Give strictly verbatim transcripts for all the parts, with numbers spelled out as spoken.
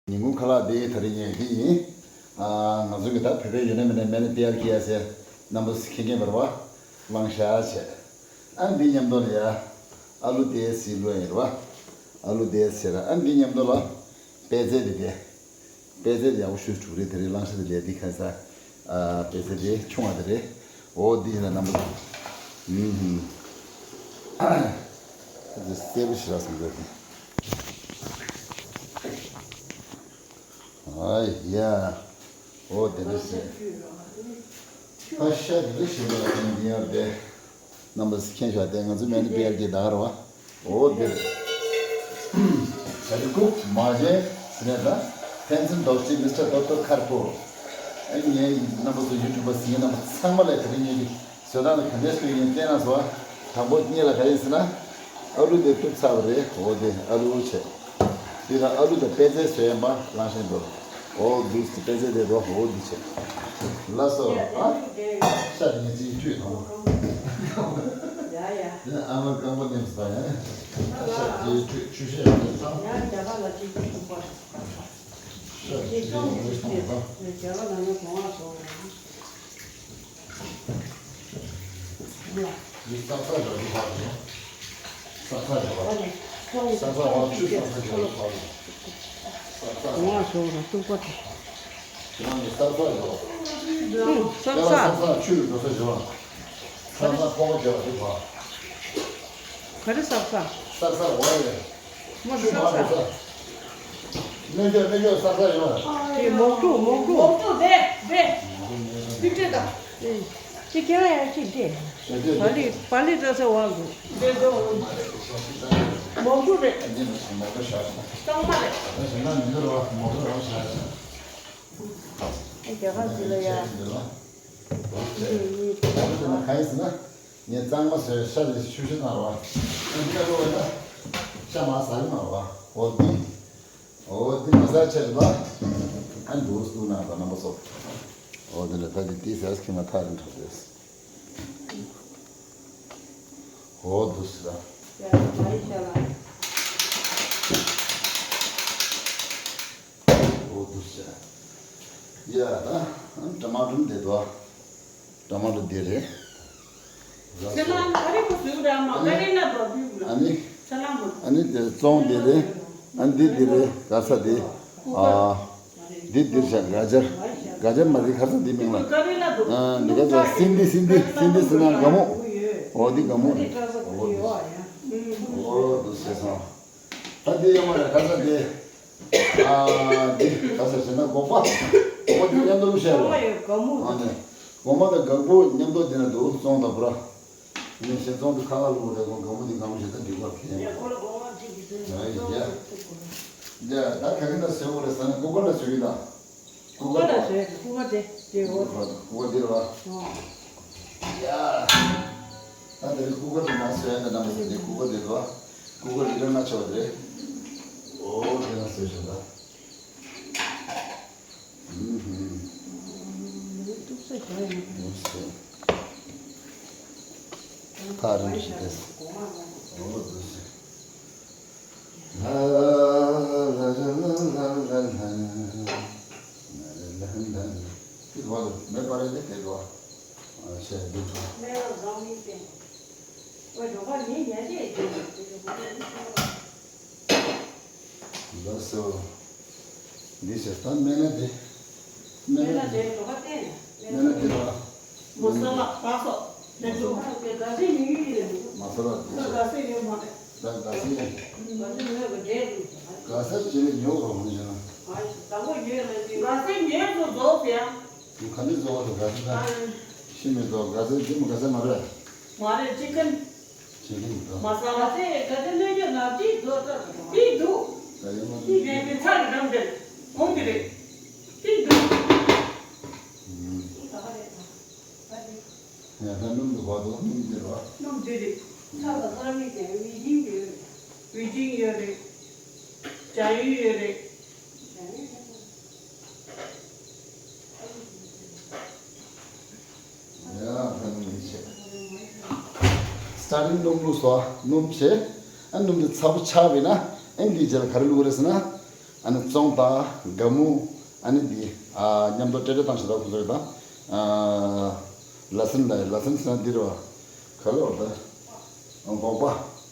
ཉིན་གུང་ཁ་ལག་འདི་ད་རེས་ངས་འདི་ཡིན། ཨ། ང་ཚོ་གི་ད་བོད་པའི་ཡོད་ན་མེད་ན་མེད་ན་ཏི་ཡར་ཁི་ཡ་ཟེར་རྣམ་པ་ཚོ་མཁྱེན་མཁྱེན་པ་རེད་པ། བླངས་བཞག་བྱས། ཨ། འདི་མཉམ་དུ་ལ་ཡ། ཨ་ལུ་དེ་སི་ལོ་ཡིན་རེད་པ། ཨ་ལུ་དེ་སི་ར། ཨ། འདི་མཉམ་དུ་ལ་པད་ཚལ་འདི་དེ། པད་ཚལ་དེ་ཡག་པོ་ཞེ་དྲག་རེད། དེ་རིང་བླངས་བཞག་དེ་ལས་འདི་ཁ་ས། ཨ། པད་ཚལ་དེ་ཆུང་བ་དེ་རེད། འོ་འདི་ཡིན་ན་རྣམ་པ་ཚོ། ཨུམ་ཧུམ། ཨ། དེ་སེར་པོ་ཞེ་དྲག་སོང་ཟེར་ཏེ། ཨ་ཡ། འོ་དེ་འདྲ་ཟེར། ཨ། ཤ་དེ་འདྲ་ཞིག་ལ་དེ་འདི་ཡར་དེ། རྣམ་པ་ཚོ་མཁྱེན་ཤག་དེ་ང་ཚོ་མེ་ནི་པི་ཨར་གི་ད་ག་ར་བ། འོ་དེ་རེད། ད་རེས་ཁོ་མ་བྱན་ཟེར་ནས་ད། ཕན་ཚུན་རྡོ་རྗེ་མི་སྟེར་རྡོ་རྡོ་ཁར་པོ། ཨ། ངའི་རྣམ་པ་ཚོ་ཡུ་ཊུབ་པ་གཟིགས་མཁན་རྣམ་པ་ཚང་མ་ལ་དེ་རིང་ངེད་ཀྱི་བཟོ་སྟངས་ལ་ག་འདྲས་སྤྲོད་ཡིན་བལྟས་ན་བཟོ། དང་པོ་གཉིས་ལ་ག་རེ་ཡིན་ཟེར་ན། ཨ་ལུ་དེ་གཏུབ་ཚར་བ་རེད། འོ་དེ་ཨ་ལུ་བྱས། དེ་ལ་ཨ་ལུ་དང་པད་ཚལ་བཟོས་ཡིན་པ་བླངས་བཞག་འདུག་འོ་འདུག་སེ་པད་ཚལ་དེ་རོ། འོ་འདི་བྱས། ལགས་སོ། ཨ། ཤ་དེ་ངས་ཅིག་བཀྲུས་དང་། ཡ་ཡ། དེ་ཨ་མ་རྐང་པ་མནན་སོང་ཡ། ཤ་དེ་བཀྲུས། ཆུ་བཤལ་ཡང་བཏང་། ཡ། རྒྱ་གར་ལ་ཅིག་བཀྲུས་འདུག་པ། ཤ་དེ་བཀྲུས་ཡང་བཏང་། རྒྱ་གར་ལ་ཡང་གོང་ལ་སོང་། འདི་ས་ས་ར་འདི་ཕར་དང་། ས་ས་ར་བ། ས་ས་བ་ཆུ་ས་ས་ར་བ་ཕར་དང་། ས་ས་ར་བ། ཁྱེད་རང་གི་ས་ས་ར་བ། ཨུ། ས་ས། ས་ས་ཆུ་ར་འགྲོ་ས་ར་བ། ས་ས་ཕོ་བ་ར་བ་འདི་ཕར། ག་རེ་ས་ས། ས་ས་བ་ཡ། མ་ས་ས། སྣོད་འཇོག་སྣོད་འཇོག་ས་ས་ཡོད། དེ་མོག་ཀྲུ་མོག་ཀྲུ། མོག་ཀྲུ་དེ་དེ། དེ་སྤྲད་དང་། དེ་ཁྱེད་རང་ཡང་ཅིག་སྤྲད། བ་ལི་བ་ལི་ས་ས་བ་གུ། དེ་དོ། མོག་ཀྲུ་རེད། གཙང་མ་རེད། ཨེ། རྒྱ་གར་འདི་ལ་ཡ། ག་ཡིན་ཟེར་ན། ངས་གཙང་མ་བཟོས། ཤ་དེ་ཆུ་བཤལ་བཏང་ར་བ། ཨ། འདི་ལ་འགྲོ་བས་ན་ཤ་མ་ཟ་གི་མ་རེད་བ། འོ་འདི། འོ་འདི་མ་ཟ་བྱས་རེད་བ། ཨ། འདུག་སེ་བླུགས་ན་ད་རྣམ་པ་ཚོ། འོ་འདི་ལ་ད་འདི་ཏི་སེར་ཁྱི་མ་ཐག་རིང་དྲགས་ཏེ། འོ་འདུག་སེ་ད། འོ་འདུག་སེ། ཡ་ད། ཊ་མ་ཊོ་འདི་དོ། ཊ་མ་ཊོ་འདི་རེད། ཁྱེད་རང་ག་རེ་གོ་ཟེར་ར་མ་ག་རེ་ན་འགྲོ་དུས་ལ། ཨ་ནི། ཁྱེད་རང་གོ། ཨ་ནི་དེ་བཙོང་འདི་རེད། ཨ་ནི་འདི་འདི་རེད། ག་ས་འདི། ཨ། འདི་འདིར་བཞག་ག་ཅར། ག་ཅར་མ་རེད། ག་ས་འདི་མིང་ལ། ཨ། འདི་ག་ཅར་སིན་འདི་སིན་འདི་སིན་འདི་ཟེར་ན་སྒ་མོ། འོ་འདི་སྒ་མོ་རེད། འོ་འདི། འོ་འདི་ཟེར་སོང་། ད་འདི་ཡོད་མ་རེད། ག་ས་འདི། ཨ། འདི་ག་ས་ཟེར་ན་སྒོག་པ། སྒོག་པ་འདི་མཉམ་དུ་བཤད་རོགས། ཨ་ནི། སྒོག་པ་དང་སྒ་མོ་མཉམ་དུ་འདི་ན་འདུག་བཙོང་དང་པོ་ར། ངས་ཞལ་རྫོང་དུ་ཁ་ཁ་ལུག་རེ་གོང་གང་མོ་འདི་གང་མོ་ཞེ་ད་འགྲིག་པར་ཁེལ། ཡ། ཁོ་ལ་གོང་མ་འགྲིག་གི་འདུག་ཡ་ཡ། ད་ག་གི་ན་ཟེར་བ་རེད་ཟེར་ན་ཀུ་ཀར་ལ་ཟེར་གི་ད། ཀུ་ཀར་ལ་ཟེར། ཀུ་ཀར་དེ་དེ་འོ། ཀུ་ཀར་འདི་རེད་བ། ཡ། ད་དེ་རིང་ཀུ་ཀར་དེ་ན་ཟེར་ཡ་ད་ན་མ་ཟེར་དེ་ཀུ་ཀར་དེ་རེད་བ། ཀུ་ཀར་དེ་རེད་ན་ཆེ་བ་དེ་རེད། འོ་དེ་ན་ཟེར་བྱུང་ད། ཐག་རིང་ཞིག་ཏེ། འོ་འདུག་སེ། ལ་ལ་ལ་ལ། ཁྱི་དོ་མེ་པ་རེད་དེ་དེ་དོ། ཨ་ཆེ་འདི་དོ། ལགས་སོ། འདི་ཟེར་ད་སྨན་སྣ་དེ། སྨན་སྣ་དེ། སྨན་སྣ་དེ་ལ། མ་ས་ལ་ཁ་སོ། མ་ས་ལ། མ་ས་ལ་དེ་ཟེར། ག་ས་ཡོད་མ་རེད། ད་ག་ས་ཡོད། ག་ས་ཡོད་ག་ས་ཅི་ལས་ཉོ་རོགས་མི་བྱེད་ན། ག་ས་ཉོས་སུ་རྫོགས་ཟེར། ག་ས་རྫོགས་ཟེར་ག་ས་ད། ཤི་མི་རྫོགས། ག་ས་ཅི་མོ་ག་ས་མ་རེད། མ་རེད། ཅི་ཁན། ཅི་ཁན་དོ། མ་ས་ལ་ཚེ་ག་ཚེ་གནོད་སྐྱོན་ན་ཅི་དོ་ད་ཅི་འདུག་ད་ཡོད་མ་ཅི་རེད་པའི་ཚ་རེད་རམ་དེར་ཁོང་གི་རེད། ཅི་འདུག་ད་ག་རེད་ད། ཡ་ད་སྣུམ་དུ་བ་དོ། སྣུམ་དེ་རོ། སྣུམ་དེ་རེད། ཚ་ལ་ཚ་མི་དེ་བི་ཇིང་ཡོད་རེད། བི་ཇིང་ཡོད་རེད། ཇ་ཡུ་ཡོད་རེད། ཡ་ད་སྣུམ་དེ་བྱས། སི་ཊར་ཊིང་སྣུམ་བླུགས་སོ། སྣུམ་བྱས། ཨ་སྣུམ་དེ་ཚ་པོ་ཆགས་པས་ན་ཨ་འདིའི་རྗེས་ལ་ག་རེ་བླུགས་རེད་ཟེར་ན། ཨ་ནི་བཙོང་དང་། སྒ་སྨུག་ཨ་ནི་འདི། ཨ། མཉམ་དུ་སྤྲེལ་སྤྲེལ་བཏང་ཞིག་དང་ཁོ་ཚོ་གི་དང་། ཨ། ལ་སིན་ལ། ལ་སིན་ཟེར་ན་འདི་རེད་བ། ག་ལོར་ད། སྒོག་པ།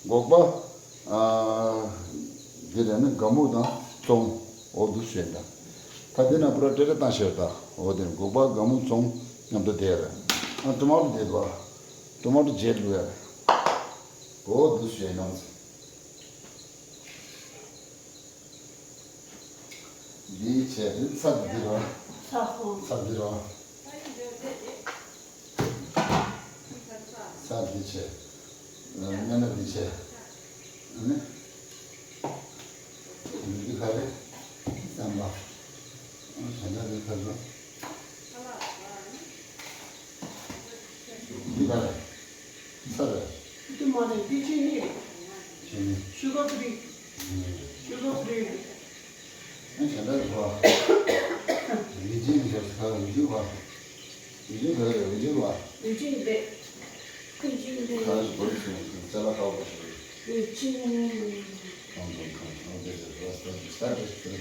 སྒོག་པ། ཨ། འདི་རེད་ནི་སྒ་སྨུག་དང་བཙོང་། འོ་འདུག་བྱས་ད། ད་འདི་ན་པུ་ར་སྤྲེལ་སྤྲེལ་བཏང་ཞིག་ད། འོ་དེ་སྒོག་པ་སྒ་སྨུག་བཙོང་མཉམ་དུ་དེ་རེད། ཨ། ཊོ་མ་ཊོ་དེ་དུ་བ། ཊོ་མ་ཊོ་བརྗེ་ལུགས་ཡ། འོ་འདུག་བྱས་ནང་། འདི་བྱས་ཏེ་ཚྭ་འདི་རོ། ཚྭ་ཧོ། ཚྭ་འདི་རོ། ཚྭ་འདི་བྱས། སྨན་སྣ་འདི་བྱས། ཨ་ནི། འདི་ག་རེ། ཟམ་པ། ཨ། ད་ལྟ་འདི་ག་རེ། འདི་ག་རེ། ཚྭ་རེད། འདི་མ་རེད། འདི་ཅི་ནི་རེད། ཅི་ནི། ཤུ་གར་ཕི་རི། ཨུམ། ཤུ་གར་ཕི་རི་རེད། ཨ། ཞེ་འདྲ་རེད་བ། ལི་ཅིན་ཟེར་ཁ་ལི་ཅིན་བ། ལི་ཅིན་ག་རེ། ལི་ཅིན་བ། ལི་ཅིན་རེད། ལི་ཅིན་རེད། ཁ་ཞིག་བོད་ཅིག་ཅ་ལག་ཁ་བོ་ཞིག་རེད། ལི་ཅིན། ཁང་ཁང་ཁང་ཁང་དེ་རེད་བ། ས་དེ་ས་དེ་ས་དེ།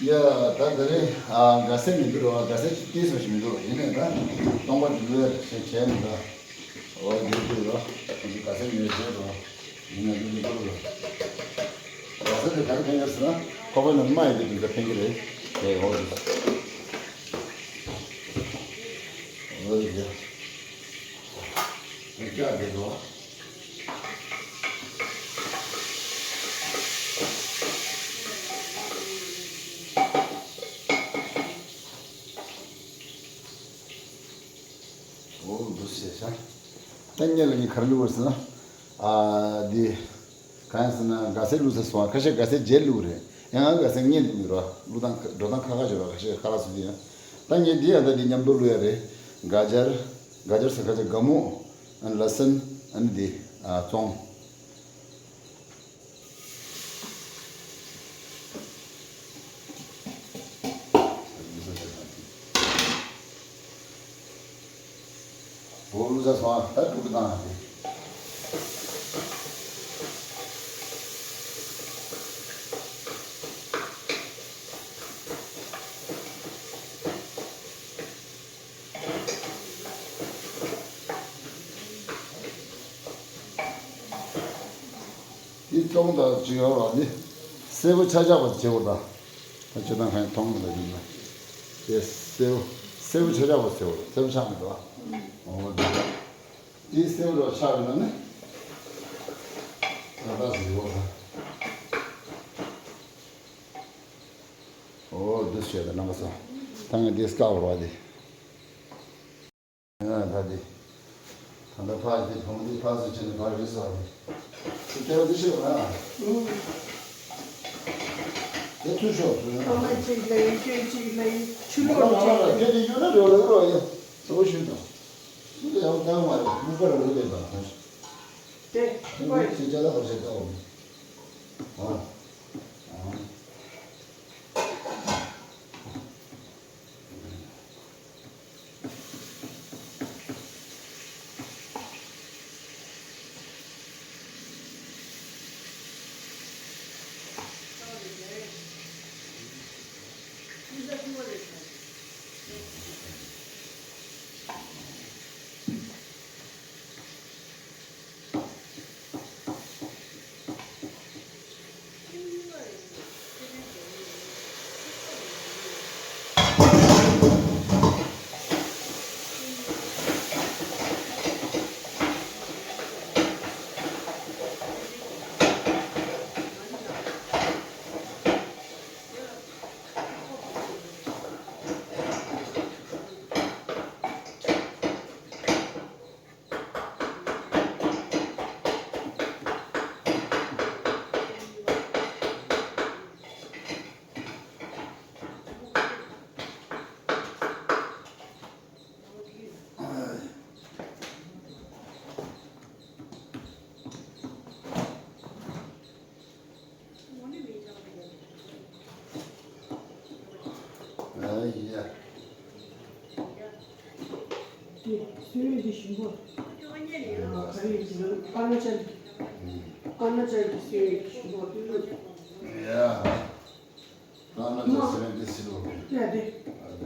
ཡ། ད་དེ་རིང་ཨ་ག་ཟེ་མི་འདུག་རོ། ག་ཟེ་ཅིག་སྐྱེས་སོང་ཞིག་མི་འདུག་རོ། ཡིན་ནའི་ད་སྟོང་པ་འདི་ལོས་ཞེས་བྱས་མི་འདུག་འོ་འདི་འདུག་རོ། ག་ཟེ་མི་བྱེད་རོ། ཡིན་ནའི་འདི་འདུག་རོ། ག་ཟེ་དེ་ག་རེ་ཕན་གི་རེད་ཟེར་ན། ཁོག་པའི་ནང་རྨ་ཡི་དེ་འདི་འདྲ་ཕན་གི་རེད། དེ་འོ་འདི། འོ་འདི། འདི་སྐྱ་དེ་རོ། འོ་འདུག་བྱས་ཤག་ད་ངས་ལ་ངས་ག་རེ་བླུགས་པ་ཟེར་ན། ཨ། འདི། གང་ཡིན་ཟེར་ན་ག་ཟེ་བླུགས་ཚར་སོང་བ། ཁ་ཤས་ག་ཟེ་རྗེས་བླུགས་རེད། ཡང་ང་ག་ཟེ་ངས་བླུགས་ཡོད་ར། བླུགས་སྟངས་འགྲོ་སྟངས་ཁ་ཁ་ཞིག་ར། ཁ་ཤས་ཁ་ལག་ཚོ་དེ་ཡང་། ད་ངས་འདི་ཡང་ད་འདི་མཉམ་དུ་བླུགས་ཡ་རེད། ག་ཇར། ག་ཇར་ཟེར་ག་ཇར། སྒ་སྨུག་ཨ་ནི་ལ་སིན། ཨ་ནི་འདི། ཨ། བཙོང་། འོ་བླུགས་ཚར་སོང་། ད་དཀྲུག་གི་བཏང་ཡ་དེ། དེ་བཙོང་དང་ཅི་ཡོད་ར། འདི་སེར་པོ་ཆག་ཆག་པ་བྱེད་དགོས་ད། ད་ཅི་དང་གང་མཐོང་མི་ལ་ཡིན་ན། དེ་སེར་པོ་སེར་པོ་ཆག་ཆག་པ་བྱེད་དགོས། སེར་པོ་ཆག་མི་འདུག་ཨ། འོ་འདི། དེ་སེར་པོ་ཆག་ཡོད་ན་ནི། ད་ད་ཟིག་ཡོད་ད། འོ་འདི་བྱས་ད་རྣམ་པ་ཚོ། ད་ངས་འདི་སྐག་རོ་བ་འདི། ཡ། ད་འདི། ད་ལྟ་ཕར་འདི་བུ་མོ་འདི་ཕར་ཚུར་བྱས་ནས་ཕར་རེད་ཟེར་བ་རེད། ཁྱོད་སྐད་པ་འདི་ཤེས་པ་ན། ཨུ། དེ་ཚུར་ཤོག་ཚུར། ཨ་མ་གཅིག་ལས་ཁྱོད་གཅིག་ལས་ཆུ་ལོག་ལ་གཅིག་ལས། ཁྱོད་ཀྱིས་ཡོད་ན་རེ་བ་ལ་རེ་བ་ཡ། གཙོ་བོ་ཞུས་དང་། སུ་ལ་ཡང་བཏང་མ་རེད། སྨུག་པ་རང་ལ་བསྡད་དང་། དེ་ཁྱོད་ཀྱིས་ཅི་ཅ་ལག་ཁ་ཤས་བཏང་འོང་། ཨ། ཨ། ཨ་ཡ། དེ་སུས་འདི་ཞིམ་པོ། ཨ་ཡ། ཨ་ནི་ཅན། ཡ། ད་ན་ཅག་སེ་རན་ཏི་སི་ལོ། ཡ་དེ། ཨ་ད་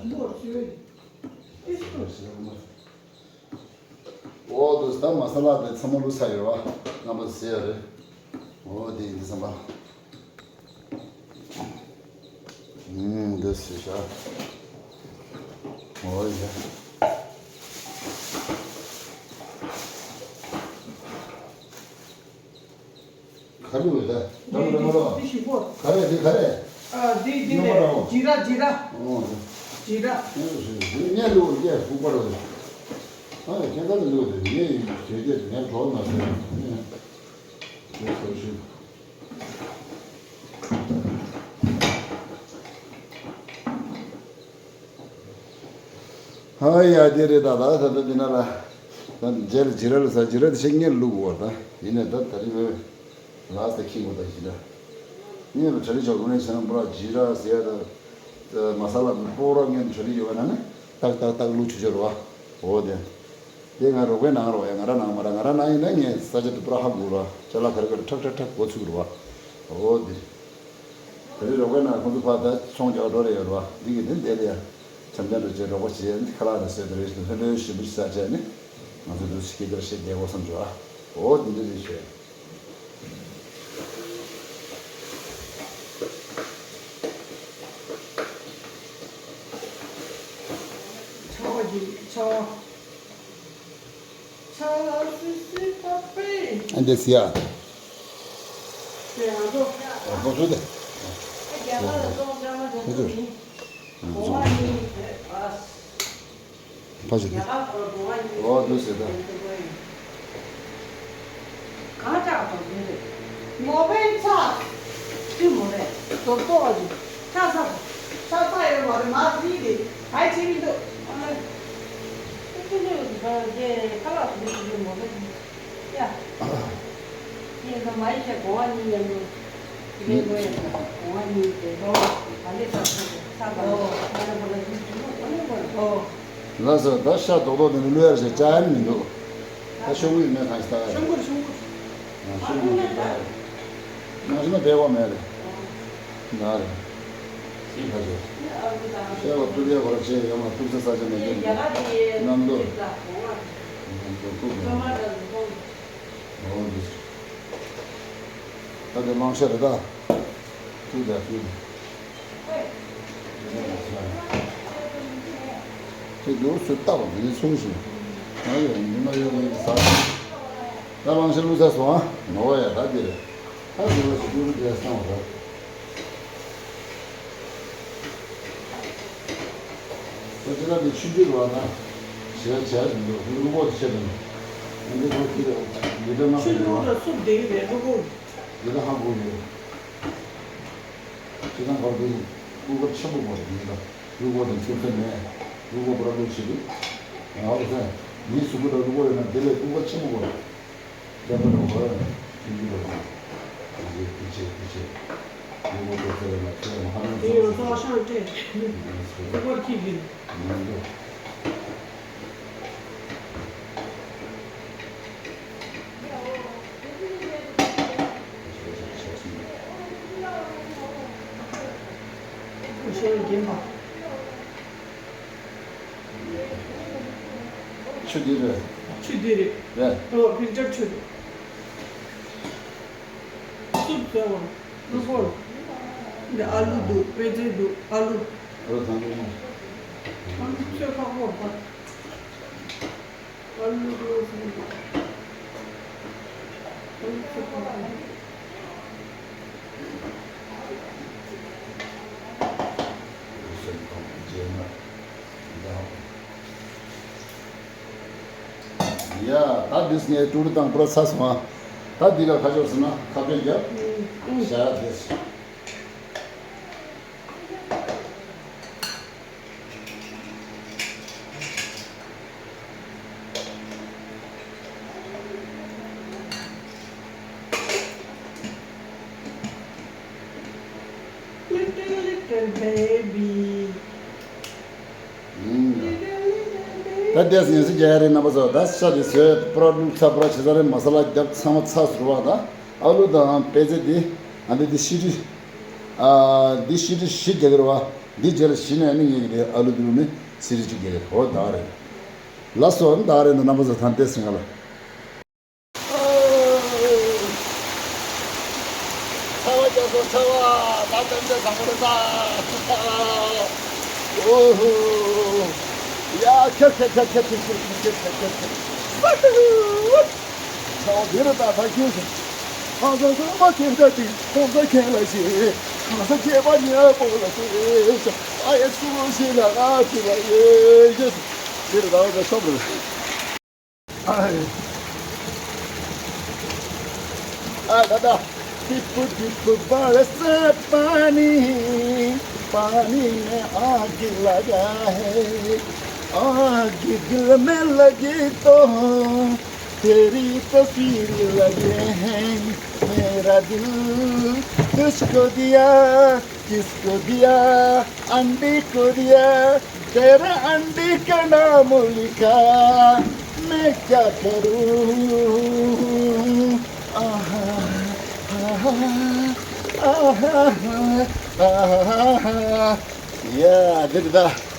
ར། ལོ་ཚོད། ཨིས་ཏོ། འོ་དུ་ད་མ་ས་ལ་དེ་ཚང་མ་བླུགས་ཚར་ཡོད་བ། རྣམ་པ་ཟེར་ཡ་རེད། འོ་དེ་ཡིན་དུས་ཙམ་པ། ཨུམ། འདི་སུ་ཤ། འོ་ཡ། ག་རེ་འོས་ད། འདི་འདི་འདི་ཞིག་པོ། ག་རེ་འདི་ག་རེ། ཨ་འདི་འདི་ནས་ཇི་ར་ཇི་ར། འོ། ཇི་ར། ངས་ལུག་སྐད་ཧུག་པ་རེད། ཨ་ཁྱེད་ད་ལུག་དེ་ངས་ཡིན་ཞེས་བྱས་ངས་གྲོགས་མ་བྱས། ངས་ཚོར་ཤིང་། ཧ་ཡ་དེ་རེད་ད། ད་ད་ད་འདི་ན་ལ། ད་རྗེས་ལ་ཇི་ར་ལ་ཟ། ཇི་ར་དེ་ཤེས་ངེས་ལུག་བར་ད། ཡིན་ནས་ད་ད་རིང་བས་ལ་ས་ད་ཁྱི་མོ་ད་ཇི་ར། ངས་ལ་གྲ་རི་ཆོག་གོ་ནས་བྱས་ན་པུ་ར་ཇི་ར་ཟེར་ཡ་ད། མ་ས་ལ་མི་པོ་ར་ངས་གྲ་རི་ཡོད་ན་ནི་ཏག་ཏག་ཏག་ལུག་ཆུ་ཆུ་ར་བ། འོ་དེ། དེ་ང་རོགས་པའི་ནང་རོགས་ཡ། ང་ར་ནང་མ་ར། ང་ར་ནང་ཡིན་ན་ངས་ས་ཆ་དེ་པུ་ར་ཧ་གོ་ར། ཅ་ལག་ག་རེ་ག་རེ་ཁྲག་ཁྲག་ཁྲག་གོ་ཚུགས་ར་བ། འོ་དེ། ད་རེས་རོགས་པའི་ནང་ཁོང་ཚོ་ཕར་ད་ཚོང་རྒྱག་འགྲོ་རེ་ཡོད་ར་བ། འདི་གི་དེ་འདས་ལ་ཡ། འཆམ་འཆམ་རེ་བྱས་རོགས་པ་བྱས་ནི་ཁ་ལག་རེ་བཟོས་དེ་རེ་ཞིག་ལྷོད་ལྷོད་ཞིམ་པོ་ཞིག་ཟ་བྱས་ནི། ང་ཚོ་འདུག་སེ་སྐད་ཆ་བཤད་བསྡད་དགོས་བསམ་བྱུང་ཨ། འོ་འདི་འདྲ་རེད་ཤོད། ཆར་པ་གི་ཆར་པ། ཆར་སི་སི་པ་པེ། ཨ་འདི་སི་ཡ། དེ་ང་ཚོ། ཨ་ཁོ་ཚོ་དེ། ཁོ་ཚོ། ཕ་ཞིག་ཨོ་འདུག་ཟེར་ད། གང་ལྕགས་དང་འདི་རེད། མོ་པའི་ཚ། ཅི་མོ་རེད། རྡོ་རྡོ་ཨ་ཅི། ཆ་ཚ། ཆ་ཚ་ཡོད་མ་རེད། མ་རྩིས་རེད། ཨ་ཅི་མི་འདུག་ཨ་ལེ། ཨ་ཅི་ནི་འདི་ཁ་ལག་ཟ་མི་ཤེས་མོ་རེད། ཡ། ངས་ད་མ་ཡི་ཤ་གོ་བ་གཉིས་ཉམས་འགྲོ། ངས་གོ་ཡ་ད་གོ་བ་གཉིས་དེ་ཚོ་ག་ལེ་ས་ཚ་ཚ་ད་ལོ་ང་ལ་གོ་ལ་ཡིན་ཚུལ་ལོ་གོ་ནས་གོ་ལ། ལགས་སོ། ད་ཤ་རྡོག་རྡོག་དེ་ནི་བླུག་ཡར་ཞེས་བཅའ་ཡ་མི་འདུག་ད་ཤོག་གུ་ཡིན་མེད་གང་ཞིག་ལྟ་ཡ། ཤོག་གུར་ཤོག་གུར། ང་ཤོག་གུ་ཞིག་ལྟ་ཡ། ང་ཤི་ན་བསྡད་པ་མེད་རེད། ན་རེད། ཤི་ཁ་ཤོག་ཤ་བ་ཐུག་ཡ་བར་ཆད་ཡོད་མ་ཐུག་ས་ས་ཆ་མེད་ཀྱི་རྣམ་རྟོག་རྣམ་རྟོག་ཐུག་ད། འོ་འདི། ད་དེ་གླང་ཤ་རེད་ད། ཐུག་ད་ཐུག་དེ་འདུག་སུ་ལྟ་བ་མི་ཚུགས་ཤིང་། ང་ཡོད་མི་མ་ཡོད་ངས་ཟ། ད་གླང་ཤ་བླུགས་ཚར་སོང་ཨ། ནོར་བ་ཡ་ད་འདི་རེད། ད་འདི་བ་ཞིག་བླུགས་རེད་བསམ་བ་རེད། ད་ཅི་ལ་འདི་ཆུ་འགྱུར་བ་ན། བྱས་བྱས་ཟིན་འདུག་ལུག་ལུག་པོ་དེ་ཆེ་དང་། ཨ་འདི་ཁོ་ཁྱི་རེད། འདི་འདྲ་མ་ཆུ་ཁྱི་རེད་བ། འགྱུར་ད་སུབ་བསྡད་ཀྱི་རེད་ལུག་པོ། འདི་འདྲ་ཧ་གོ་ཡོད། ཁྱེད་རང་གོ་འདི་ཀུ་ཀར་ཆེན་པོ་དགོས་རེད་འདི་ལ། ལུག་པོ་དང་ཐུག་ས་མེད། ལུག་པོ་པུ་ར་ལུག་ཆེ་གི། ང་འོ་ཟེར། མིའི་གཟུགས་པོ་དང་ལུག་པོ་ཡོད་ན་འདི་ལས་ཀུ་ཀར་ཆེན་པོ་དགོས་རེད། ལྟད་མོ་རོགས་པ་ཡིན་གྱི་རེད། དེ་ཚོའི་དེ་བྱས་དེ་བྱས། ངོ་བོ་ཏོག་ཙམ་ཡོད་ན་ཁྱེད་རང་ཧ་ལམ་དེ་ཡང་སོ་ཤང་སྤྲད། ངོ་བོར་ཁྱི་གིན། མི་འདུག་ཁོ་ཤེས་རྒན་པ། ཆུ་འདི་རེད། ཆུ་འདི་རེད། རེད། ཨོ་ཕིལ་ཊར་ཆུ་རེད། སུབ་བཟོས་པ། ལུག་པོར། འདི་ཨ་ལུ་འདུག་པད་ཚལ་འདུག་ཨ་ལུ། ཨ་ལུ་ཐང་འདུག་ཨ་ལུ་ཚོད་ཁག་པོ་རེད་པ། ཨ་ལུ་འདུག་ཨ་ལུ་ཚོད་ཁག་པོ་འདུག་ཡ། ད་འདི་ངས་ཀྲུ་རི་དང་པུ་ར་ཚ་སོང་ཨ། ད་འདི་ལ་ཁ་ཕྱོགས་ཟིན་ན་ཁ་ཕྱོགས་རྒྱབ། ཞག་དེ། Little, little baby. Little, little baby. ད་ལྟས་ངལ་གསོ་རྒྱག་ཡ་རེད། རྣམ་པ་ཚོ། ད་ཤ་དེ་བཟོས། པུ་ར་ལུག་ཚ། པུ་ར་ཆེ་ས་རེད། མ་ས་ལ་བརྒྱབ། ཚང་མ་ཚ་ཟུར་བ། ད་ཨ་ལུ་དང་པད་ཚལ་དེ། ཨ་འདི་འདི་ཤི་ཀྲི། ཨ་འདི་ཤི་ཀྲི་བཞི་རྒྱག་གི་རེད་བ། འདི་རྗེས་ལ་བཞི་ནས་ནི་ངེད་ཀྱི་དེ་ཨ་ལུ་དེ་ནི་ཤི་ཀྲི་གཅིག་རྒྱག་གི་རེད། འོ་ད་རེད། ལགས་སོ། ད་རེད། ད་རྣམ་པ་ཚོ་ད་ལྟས་ངལ་གསོ། ཚ་བ་རྒྱག་སོང་། ཚ་བ། ད་ལྟ་འདི་བཟང་པོ་རེད་ད། ཨོ་ཧོ། ཡ། ཁྱབ་ཁྱབ་ཁྱབ། ཚ་བ་འདི་རེད་ད། ད་ཁྱོད་ཚོ། ཁ་ས་ཚང་མ་སྐད་ཆ་འདི། ཁ་ས་མཁན་ལ་ཞེས། ཁ་ས་མཁས་པ་ཉག་པོ་ལ་ཞེས། ཨ་ཡེ་སུ་ཞེས་ལ་ང་ཚོ་ལ་ཡེ་ཞེས། འདི་རེད་ད། ད་ཤོབ་རེད། आ दादा। Tip tip बरसे पानी, पानी में आग लगा है। आग दिल में लगी तो तेरी तस्वीर लगे हैं। मेरा दिल तुझको दिया, किसको दिया? आंटी को दिया। तेरा आंटी का नाम लिखा, मैं क्या करूं? आहा, आहा, आहा, आहा। ཡ། འདི་རེད་ད།